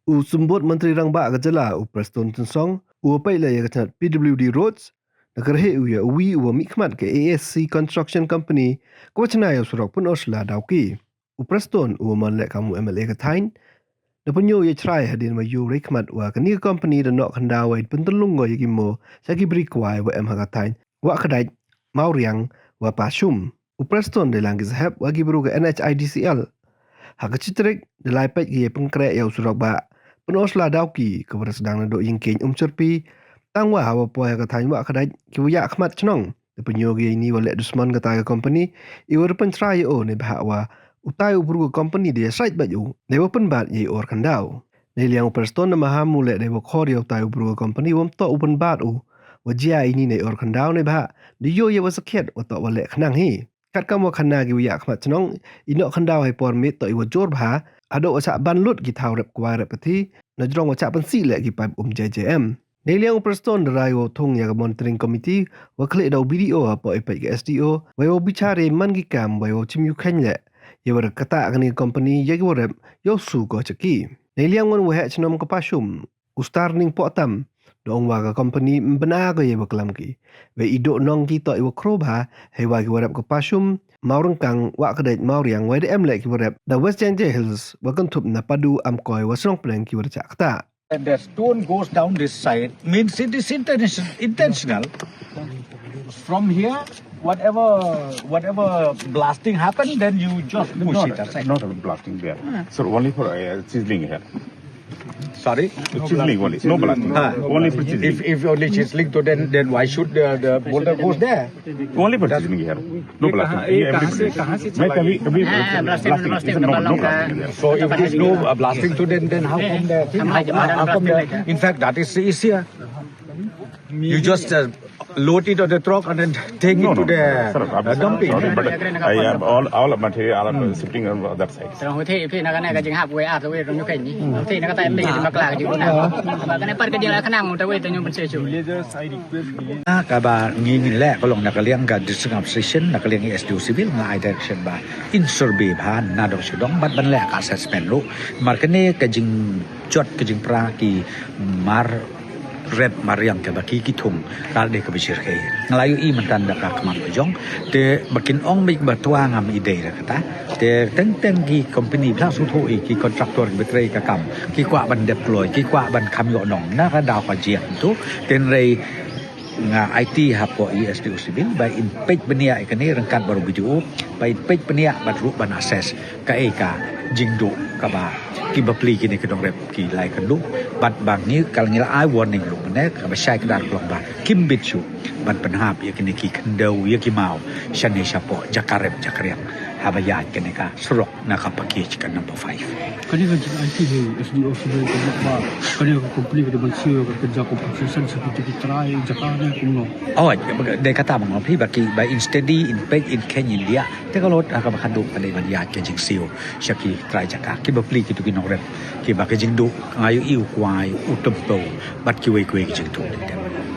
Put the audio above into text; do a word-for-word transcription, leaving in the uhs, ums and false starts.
U Symbud Myntri Rangbah ka jylla, u Prestone Tynsong, u wa peit leh ïa ka tnat P W D Roads, da kyrhai u ïa uwi u wa mihkhmat ka A S C Construction Company, ka wa chna ïa u surok Pynursla Dawki. U Prestone u wa mon leh kam u M L A ka thaiñ, da pynïoh ïa chrai hadien wa ïoh rei khmat wa kane ka company da noh khyndaw wa pyntylung ko ïa ki mo sha ki bri kwai wa em ha ka thaiñ Wahkdait, Mawriang wa Pashum. U Prestone da lang ki sahep wa ki bru ka N H I D C L. Ha ka chi tarik da lai peit ki ïa pynkhreh ïa u surok ba Pynursla Dawki, ka wa da sdang naduh ïingkieñ Umsyrpi, tang wa ha wa poi ha ka thaiñ Wahkdait ki wa ïa khmat chnong. Da pynïoh ki ïa ini wa leh dusmon kata ka company, i wa da pynchrai ïa u ne bha wa utai u bru ka company da ïa sait bad u ne wa pynbat ïa i or khyndaw. Ne liang u Prestone da maham u leh da wa khor ïa utai u bru ka company wa mtoh u pynbat u, wa jia ini ne or khyndaw ne bha, da ïoh ïa wa sakhiat wa toh wa leh khnang hi. Katkam wa khana ki wa ïa khmat chnong, i noh khyndaw ha i por miet toh i wa jur bha, haduh wa sah ban lut ki thaw rep kwai rep pathi, na jrong wa sah pynsih leh ki paip um J J M. Ne liang u Prestone da rai wa thung ïa ka monitoring committee, wa khlieh da u B D O hapoh i peit ka S D O, wa wa bichar ïa man ki kam, wa wa chim ïu kheiñ leh ïa wa da kata kane company ïa ki wa rep, ïa u su ko chaki. Ne liang wan wa heh chnong ka Pashum, u Starning Pohtam, da ong wa ka company ym bna ko ïa wa klam ki. Wa i duh nong ki toh i wa khro bha, hei wa ki wa rep ka Pashum, Mawryngkang, Wahkdait, Mawriang, wa da em leh ki wa rep da West Jaintia Hills, wa kynthup na Padu, Amkoi, wa Shnong Pneng ki wa da chah kata. And the stone goes down this side, means it is intention-, intentional. From here, whatever, whatever blasting happened, then you just push it aside. Not a blasting there. Sir, only for, uh, chiseling here. Sorry? Chiseling only, no blasting. Only for chiseling. If, if only chiseling, so then, then why should the, the boulder goes there? Only for chiseling here. No blasting. ये कहाँ से, कहाँ से मैं कभी, कभी हाँ, blasting, blasting, blasting, no, no blasting. So if there is no, uh, blasting, so then, then how come the thing? How, how come the, in fact, that is easier. You just, uh, load it on the truck and then take it to the, uh, dumping. No, no, sir, I'm sorry, but I am all, all material are shifting on that side. Tang huthe phi na kane ka jinghap wei ar wei rung nyukeng ni. Huthe na kata em ni bakla ka jinguna. Ba kane par ka jingla khnang ta wei ta nyum pynse chu. Kaba ngi ngin leh ka long na ka liang ka District Administration, na ka liang S D O Civil nga ai direction ba in survey bha na dong shu dong bad ban leh ka assessment ruh. Mar kane ka jingjot ka jingpra ki mar rep mar riang kaba ki ki thung ka dei kaba shyrkhei. Nga la ïohi mynta da ka khmat ka jong te ba kin ong beit ba twa ngam i dei da kata. Te teng teng ki company bla shu thoh i ki contractor kiba trei ka kam ki kwah ban dep kloi ki kwah ban kham ïoh nong na ka daw ka jia tu. Te hynrei nga aiti hapoh i S D O Civil ba in peit bniah ïa kane ryngkat bad u B D O ba in peit bniah bad ruh ban assess kaei ka jingduh kaba ki bapli kine ki nongrep ki la ïakynduh bad ba ngi ka la ngi la ai warning ruh mynne kaba shai kdar ka long ba kim bit shuh ban pynhap ïa kine ki khyndew ïa ki maw shane shapoh jaka rep jaka riang haba ïaid kane ka surok na ka package ka number five. Kane ka jing aiti hi S D O Civil ka ba kane ka company ka ban siew ka kynja compensation sa ki trai jaka ne kumno. Oh, dei kata ma nga phi ba ki ba in steady in peit in kheiñ in diah te ka lot ha kaba khadduh ka dei ban ïaid ka jingsiew sha ki trai jaka ki bapli kitu ki nongrep kiba ka jingduh nga ïohi u kwai u tympew bad kiwei kiwei ki jingduh.